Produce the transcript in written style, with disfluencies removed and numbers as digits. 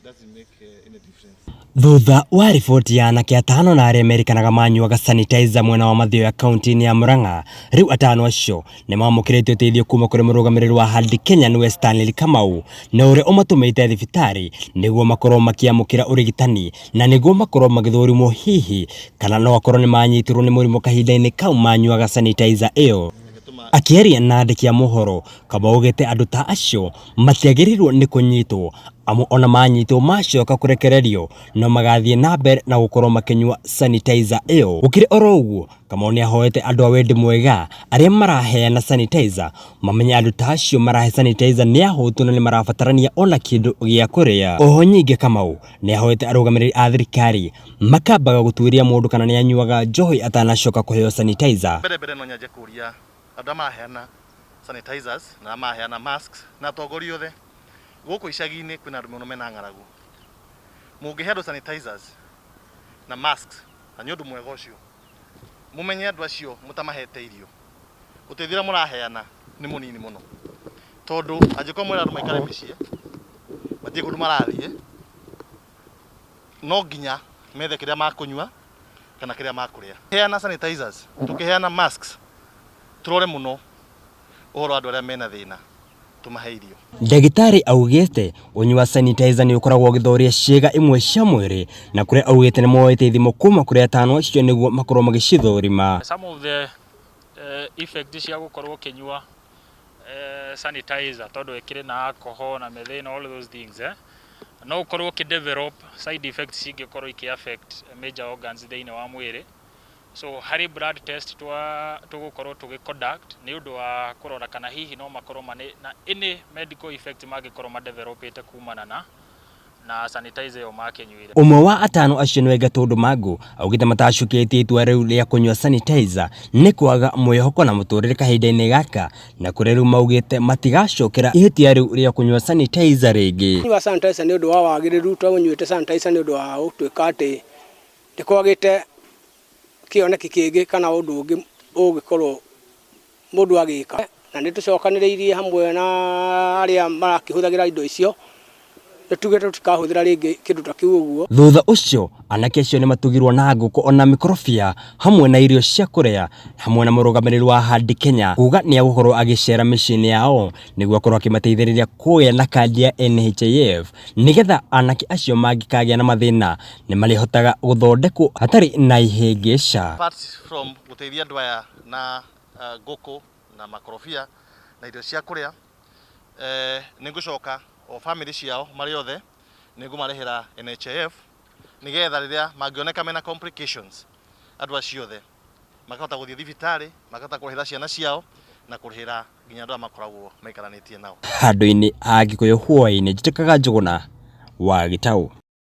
Doesn't make any difference. Thutha wa riboti ya anake atano na arĩa merĩkanaga manyuaga sanitizer mwena wa Mathioya kaunti-inĩ ya Murang'a, rĩu atano acio nĩ mamũkĩrĩte ũteithio kuma kũrĩ mũrũgamĩrĩri wa Handi Kenya nĩwe Stanley Kamau, na ũrĩa ũmatũmĩte thibitarĩ nĩguo makorwo makĩamũkĩra ũrigitani na nĩguo makorwo magĩthũrimwo hihi kana no akorwo nĩ manyitirwo nĩ mũrimũ kahinda-inĩ kau manyuaga sanitizer ĩyo. Akĩaria na andĩki a mohoro, Kamau augĩte andũ ta acio matiagĩrĩirwo nĩ kũnyitwo amu ona manyitwo macoka kũrekererio no magathiĩ na mbere na gũkorwo makĩnyua sanitizer ĩyo. Gũkĩrĩ oro ũguo, Kamau nĩahoete andũ a wendi mwega arĩa maraheana sanitizer mamenye andũ ta acio marahe sanitizer nĩ ahũtu na nĩmarabatarania ona kĩndũ gĩa kũrĩa. Oho nyingĩ Kamau nĩahoete arũgamĩrĩri a thirikari makambaga gũtuĩria mũndũ kana nĩanyuaga njohi atanacoka kũheo sanitizer. Mbere mbere no nyanjie kũria andũ arĩa maraheana sanitizers na arĩa maraheana masks na atongoria othe gũkũ icagi-inĩ kwĩna andũ mũno mena ng'aragu. Mũngĩhe andũ sanitizers na masks na nĩ ũndũ mwega ũcio, mũmenye andũ acio mũtamahete irio, ũteithio ũrĩa mũraheana nĩ mũnini mũno, tondũ angĩkorwo mwĩra andũ maikare mĩciĩ matirĩ kũndũ marathiĩ, no nginya methe kĩrĩa makũnyua kana kĩrĩa makũrĩa. Heana sanitizers, tũkĩheana masks, tũrore mũno ũhoro wa andũ arĩa mena thĩna tũmahe irio. Ndagĩtarĩ augĩte ũnyui wa sanitizer nĩ ũkoragwo ũgĩthoria ciĩga imwe cia mwĩrĩ na kũrĩa augĩte nĩ moete ithimo kuma kũrĩ atano acio nĩguo makorwo magĩcithũrima. Some of the effect cia gũkorwo ũkĩnyua sanitizer tondũ ĩkĩrĩ na alcohol na methane, all those things, no ũkorwo ũkĩ develop side effects cingĩkorwo ikĩ affect major organs thĩinĩ wa mwĩrĩ. So harĩ blood test twa tũgũkorwo tũgĩ conduct nĩ ũndũ wa kũrora kana hihi no makorwo marĩ na any medical effect mangĩkorwo madevelopĩte kumana na sanitizer ĩyo makĩnyuire. Ũmwe wa atano acio nĩwe Gatũndũ Mangũ augĩte matacũkĩtie itua rĩu rĩa kũnyua sanitizer nĩ kwaga mwĩhoko na mũtũrĩre kahinda-inĩ gaka na kũrĩa rĩu maugĩte matigacokera ihĩtia rĩu rĩa kũnyua sanitizer rĩngĩ. Kũnyua sanitizer nĩ ũndũ wa wagĩrĩru, twanyuĩte sanitizer nĩ ũndũ wa gũtuĩka atĩ nĩ kwagĩte kĩoneki kĩngĩ kana ũndũ ũngĩ ũngĩkorwo mũndũ agĩka, na nĩ tũcokanĩrĩirie hamwe na arĩa marakĩhũthagĩra indo icio, nĩ tugĩte tũtikahũthĩra rĩngĩ kĩndũ ta kĩu ũguo. Thutha ũcio anake acio nĩ matugirwo na ngũkũ ona mĩkorobia hamwe na irio cia kũrĩa hamwe na mũrũgamĩrĩri wa Handi Kenya kuga nĩ egũkorwo agĩcera mĩciĩ-inĩ yao nĩguo akorwo akĩmateithĩrĩria kũgĩa na kandi ya NHIF nĩgetha anake acio mangĩkagĩa na mathĩna nĩ marĩhotaga gũthondekwo hatarĩ na ihĩngĩca. Apart from gũteithia andũ aya na ngũkũ na makorobia na irio cia kũrĩa, nĩ ngũcoka o famĩlĩ ciao marĩ othe nĩ ngũmarĩhĩra NHIF nĩgetha rĩrĩa mangĩoneka mena complications andũ acio othe makahota gũthiĩ thibitarĩ, makahota kũrĩhĩra ciana ciao na kũrĩhĩra nginya andũ arĩa makoragwo maikaranĩtie nao. Handũ-inĩ ha Gĩkũyũ hwaĩ-inĩ, njĩtĩkaga Njũgũna wa Gĩtaũ.